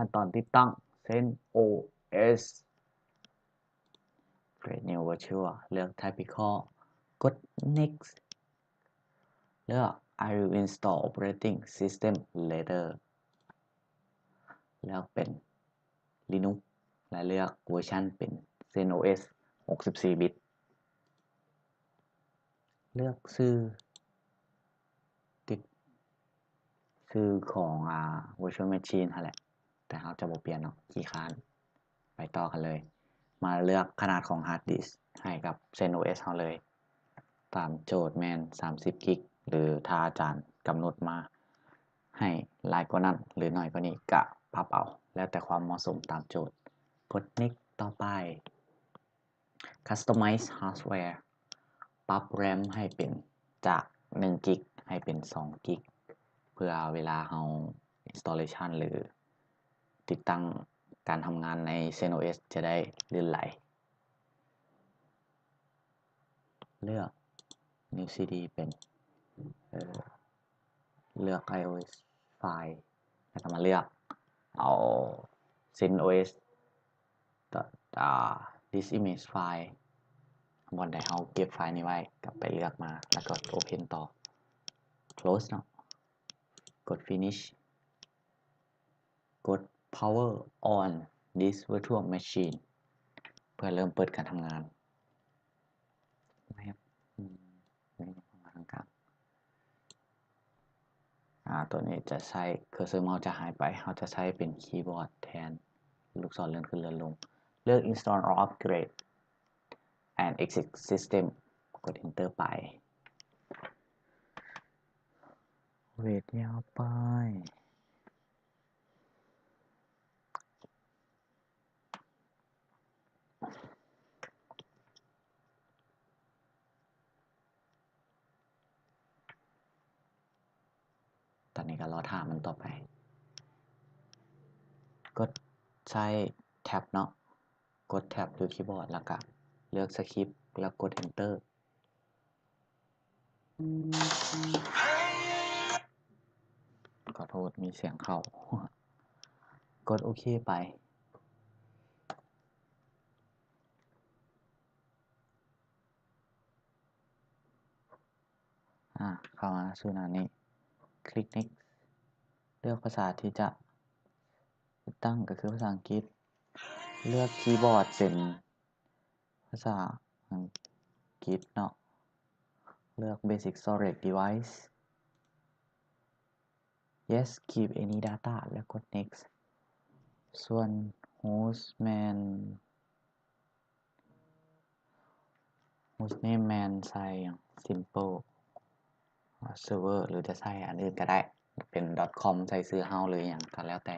ຂັ້ນຕອນຕິດຕັ້ງ CentOS Create New Virtual ເລືອກ Typical ກົດ Next ເລືອກ I will install operating system later ເລືອກເປັນ Linux ແລະເລືອກເວີຊັນເປັນ CentOS ຫົກສິບສີ່ບິດ ເລືອກຊື່ ຕິດຊື່ຂອງ ອາ Virtual Machine ຫັ້ນແຫຼະ ແຕ່ເຮົາຈະບໍ່ປ່ຽນເນາະ ຂີ້ຄ້ານ. ໄປຕໍ່ກັນເລີຍ ມາເລືອກຂະໜາດຂອງ Hard Disk ໃຫ້ກັບ CentOS ເຮົາເລີຍ ຕາມໂຈດແມ່ນ ສາມສິບກິກ ຫຼື ຖ້າອາຈານກຳນົດມາໃຫ້ຫຼາຍກວ່ານັ້ນ ຫຼື ໜ້ອຍກວ່ານີ້ ກະປັບເອົາ ແລ້ວແຕ່ຄວາມເໝາະສົມຕາມໂຈດ. ກົດ Next ຕໍ່ໄປ. Customize hardware ປັບ RAM ໃຫ້ເປັນ ຈາກໜຶ່ງກິກໃຫ້ເປັນສອງກິກ ເພື່ອເວລາເຮົາ installation ຫຼື ຕິດຕັ້ງການທຳງານໃນ CentOS ຈະໄດ້ລື່ນໄຫຼ. ເລືອກ New CD ເປັນ ເອີ ເລືອກ iOS file ແລ້ວກໍມາເລືອກເອົາ CentOS ອາ This image file ບ່ອນໃດເຮົາເກັບໄຟລ໌ນີ້ໄວ້ ກໍໄປເລືອກມາ ແລ້ວກໍ Open ຕໍ່ Close ເນາະ ກົດ Finish ກົດ Power on this virtual machine ເພື່ອເລີ່ມເປີດການທຳງານ. ແມັບ ອືມ ທາງກາງ ອາ ຕົວນີ້ຈະໃຊ້ cursor mouse ຈະຫາຍໄປ ເຮົາຈະໃຊ້ເປັນຄີບອດແທນ ລູກສອນເລື່ອນຂຶ້ນເລື່ອນລົງ ເລືອກ Install or Upgrade an existing system ກົດ Enter ໄປ. ເວດຍາວໄປ. ຕອນນີ້ກໍລໍຖ້າມັນຕໍ່ໄປ. ກົດໃຊ້ Tab ເນາະ, ກົດ Tab ຢູ່ຄີບອດ ແລ້ວກະເລືອກ Script ແລ້ວກົດ Enter. ຂໍໂທດ ມີສຽງເຂົ້າ. ກົດໂອເຄໄປ. ອາ ເຂົ້າມາສູ່ໜ້ານີ້ ຄລິກ Next ເລືອກພາສາທີ່ຈະຕິດຕັ້ງ ກໍຄືພາສາອັງກິດ. ເລືອກຄີບອດເປັນພາສາອັງກິດເນາະ. ເລືອກ Basic Storage Device. Yes, keep any data ແລ້ວກົດ Next. ສ່ວນ Host ແມ່ນ Host name ແມ່ນໃສ່ຫຍັງ Simple Server ຫຼືຈະໃສ່ອັນອື່ນກໍໄດ້ ເປັນ .com ໃສ່ຊື່ເຮົາ ຫຼືຫຍັງກໍແລ້ວແຕ່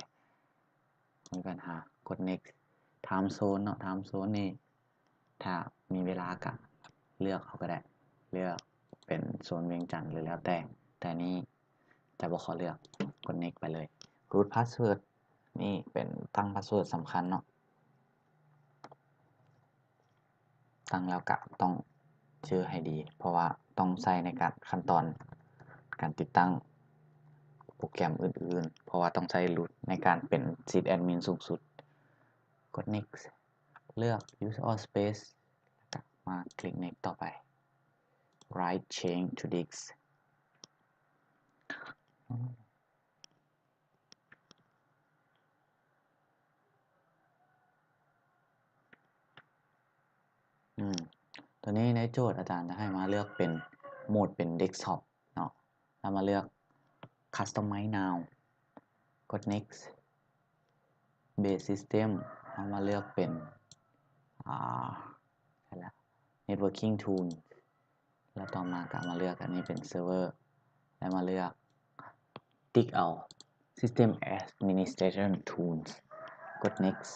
ບໍ່ມີບັນຫາ. ກົດ Next. Time Zone ເນາະ, Time Zone ນີ້ ຖ້າມີເວລາກະເລືອກເອົາກໍໄດ້ ເລືອກເປັນໂຊນວຽງຈັນ ຫຼືແລ້ວແຕ່ ແຕ່ນີ້ຈະບໍ່ຂໍເລືອກ ກົດ Next ໄປເລີຍ. Root Password ນີ້ເປັນຕັ້ງ password ສຳຄັນເນາະ, ຕັ້ງແລ້ວກະຕ້ອງຈື່ໃຫ້ດີ ເພາະວ່າຕ້ອງໃຊ້ໃນການ ຂັ້ນຕອນການຕິດຕັ້ງໂປຣແກຣມອື່ນໆ ເພາະວ່າຕ້ອງໃຊ້ root ໃນການເປັນ sysadmin ສູງສຸດ. ກົດ Next. ເລືອກ Use All Space ແລ້ວກໍມາຄລິກ Next ຕໍ່ໄປ. Write change to disk. ອືມ ຕົວນີ້ໃນໂຈດອາຈານຈະໃຫ້ມາເລືອກເປັນໂໝດເປັນ Desktop ເນາະ. ເຮົາມາເລືອກ Customize Now ກົດ Next. Base System ເຮົາມາເລືອກເປັນ ອາ ໃສ່ລະ Networking Tool ແລ້ວຕໍ່ມາກໍມາເລືອກອັນນີ້ເປັນ Server ແລ້ວມາເລືອກ ຕິກເອົາ System Administration Tools ກົດ Next.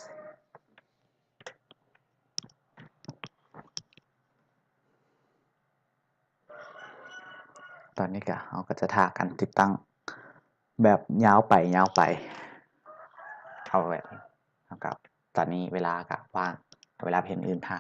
ຕອນນີ້ກະ ເຮົາກໍຈະຖ້າການຕິດຕັ້ງແບບຍາວໄປຍາວໄປ ເອົາແບບ ເຮົາກໍ ຕອນນີ້ເວລາກະວ່າງ ເວລາເຮັດອື່ນຖ້າ